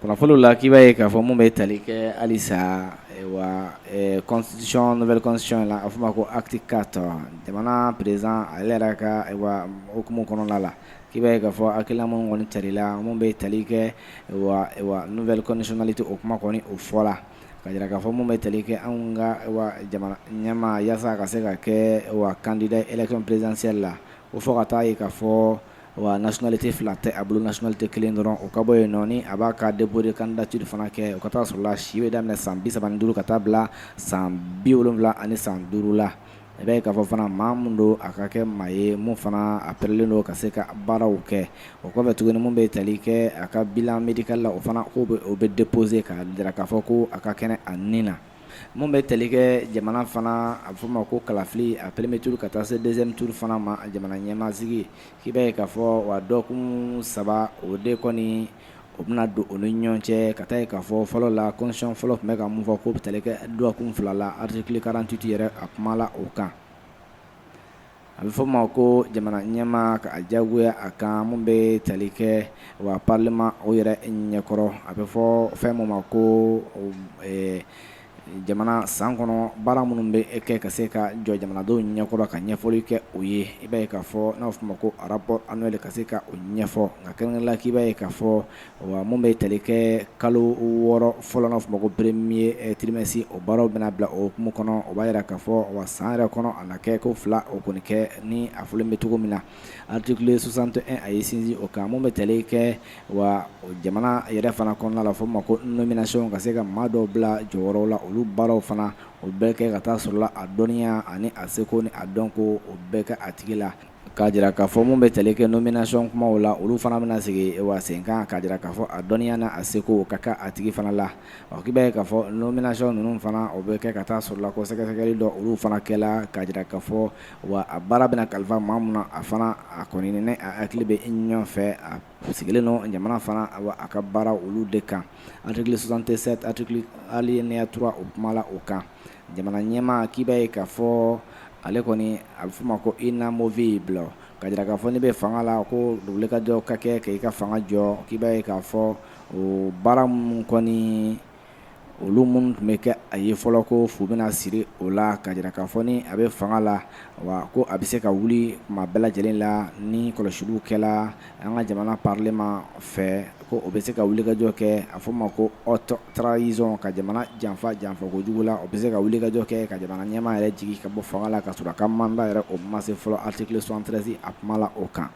Kunnafoniw la k'i b'a ye k'a fɔ mun bɛ tali kɛ halisa wa constitution, nouvelle constitution la, a bɛ f'o ma ko acte 4, jamana président ale yɛrɛ ka hukumu kɔnɔna la, k'i b'a ye k'a fɔ hakilina minnu kɔni tarila mun bɛ tali kɛ wa nouvelle conditionnalité, o kuma kɔni o fɔla ka jira k'a fɔ mun bɛ tali kɛ anw ka jamana ɲɛmaa yaasa ka se ka kɛ wa candidat élection présidentielle la, o fɔ ka taa ye k'a fɔ wa nationalité fila tɛ a bolo, nationalité kelen dɔrɔn. O ka bɔ yen nɔ, ni a b'a ka dépôt de candidature fana kɛ, o ka taa sɔrɔ la si bɛ daminɛ san 35 ka taa bila san 75 la. I b'a ye k'a fɔ fana maa min don, a ka kɛ maa ye mun fana a pɛrɛlen don ka se ka baaraw kɛ. O kɔfɛ tuguni, mun bɛ tali kɛ a ka bilan médical la, o fana ko o bɛ déposer ka jira k'a fɔ ko a ka kɛnɛ a nin na. Mun bɛ tali kɛ jamana fana, a bɛ fɔ ma ko kalafili, a premier tour ka taa se deuxième tour fana ma, jamana ɲɛmaasigi, k'i b'a ye k'a fɔ wa dɔgɔkun 3 o de kɔni o bɛna don o ni ɲɔgɔn cɛ. Ka taa ye k'a fɔ fɔlɔ la, constitution fɔlɔ tun bɛ ka mun fɔ k'o bɛ tali kɛ dɔgɔkun 2 la, article 48 yɛrɛ a kuma la o kan. A bɛ fɔ ma ko jamana ɲɛmaa ka a diyagoya a kan mun bɛ tali kɛ wa parlement o yɛrɛ ɲɛkɔrɔ, a bɛ fɔ fɛn mun ma ko jamana san kɔnɔ baara minnu bɛ kɛ ka se ka jɔ jamanadenw ɲɛkɔrɔ ka ɲɛfɔli kɛ o ye. I b'a ye k'a fɔ n'a bɛ fɔ ma ko rapport annuel, ka se ka o ɲɛfɔ. Nka kɛrɛnkɛrɛnnenya la, k'i b'a ye k'a fɔ wa mun bɛ tali kɛ kalo 6 fɔlɔ, n'a bɛ fɔ ma ko premier trimestre, o baaraw bɛna bila o hukumu kɔnɔ. O b'a jira k'a fɔ wa san yɛrɛ kɔnɔ a na kɛ ko fila o kɔni kɛ ni a fɔlen bɛ cogo min na, article 61 a ye sinsin o kan. Mun bɛ tali kɛ wa jamana yɛrɛ fana kɔnɔna la, fɔ ma ko nomination, ka se ka maa dɔw bila jɔyɔrɔw la, olu baaraw fana o bɛɛ kɛ ka taa sɔrɔ la a dɔnniya ani a seko ni a dɔnko o bɛɛ kɛ a tigi la. K'a jira k'a fɔ mun bɛ tali kɛ nomination kumaw la, olu fana bɛna sigi wa sen kan k'a jira k'a fɔ a dɔnniya n'a a seko ka kɛ a tigi fana la. Ɔ k'i b'a ye k'a fɔ nomination ninnu fana o bɛ kɛ ka taa sɔrɔ la ko sɛgɛsɛgɛli dɔ olu fana kɛla k'a jira k'a fɔ wa a baara bɛna kalifa maa mun na, a fana a kɔni ni a hakili bɛ ɲɔgɔn fɛ, a sigilen don jamana fana a ka baara olu de kan. Article 67, article alinéa 3, o kuma la o kan. Jamana ɲɛmaa, k'i b'a ye k'a fɔ ale kɔni a bɛ f'o ma ko inamovible, ka jira k'a fɔ n'i bɛ fanga la ko wulikajɔ ka kɛ k'i ka fanga jɔ. K'i b'a ye k'a fɔ o baara minnu kɔni olu minnu tun bɛ kɛ a ye fɔlɔ ko fu bɛna siri o la, ka jira k'a fɔ ni a bɛ fanga la wa ko a bɛ se ka wuli tuma bɛɛ lajɛlen la ni kɔlɔsiliw kɛla an ka jamana parlement fɛ, ko o bɛ se ka wulikajɔ kɛ, a fɔ ma ko haute trahison, ka jamana janfa janfa kojugu la, o bɛ se ka wulikajɔ kɛ ka jamana ɲɛmaa yɛrɛ jigin ka bɔ fanga la ka sɔrɔ a ka mandat yɛrɛ o ma se fɔlɔ. Article 73 a kuma la o kan.